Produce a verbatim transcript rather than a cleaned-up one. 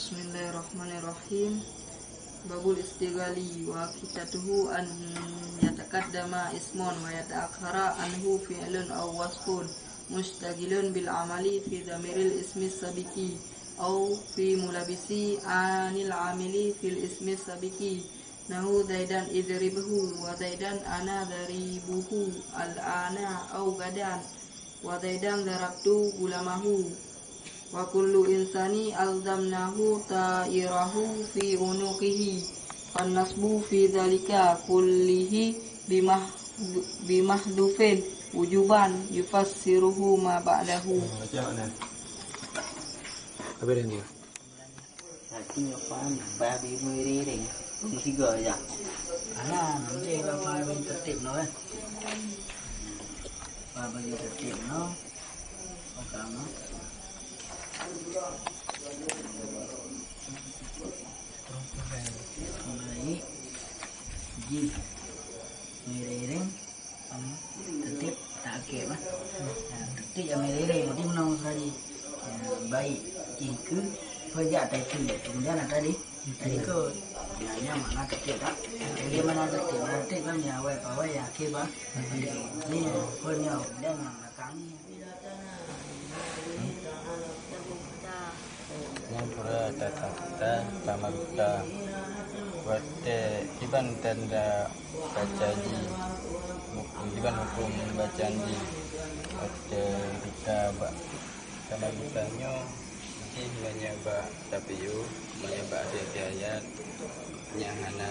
Bismillahirrahmanirrahim. Babul istighali wa kitatuhu an yataqaddama ismun wa yata'akhkhara anhu fi'lun aw wasfun mustaghilun bil amali fi dhamiril ismi sabiqi aw fi mulabisi anil amili fil ismi sabiqi. Nahu Zaidan idribhu wa Zaidan ana daribuhu al-ana aw gadan wa Zaidan darabtu gulamahu. Wa kullu insani alzamnahu ta'irahu fi unuqihi. Fan nasbu fi dzalika kullihi bimah-, bimahdhufin wujuban yufassiruhu ma ba'dahu. Baca mana? Habis dah ni. Hati apa? Babi meriring. Tiga aja. Alah, nanti bapak bagi tertib no, eh. Bapak bagi tertib no. Pertama. Baik. Ji. Meriring. Tertib tak akib lah. Ya, tertib yang meriring. Jadi menang sekali. Ya, baik. Ji ke. Peujak tadi. Kemudian ada di tadi ke. Nanya mana tertib tak? Bagaimana tertib? Mana tertib kan ya awal pawai ya akib ah. Ni pun ya dan yang belakang ni. Nyang pura tata kita tamaguta. Watée kiban tanda baca ji, kiban huköm bacaan ji. Watée kita bak tamaguta nyoe, jih meunyoe bak tapiôh, meunyoe bak akhé-akhé ayat, nyang hana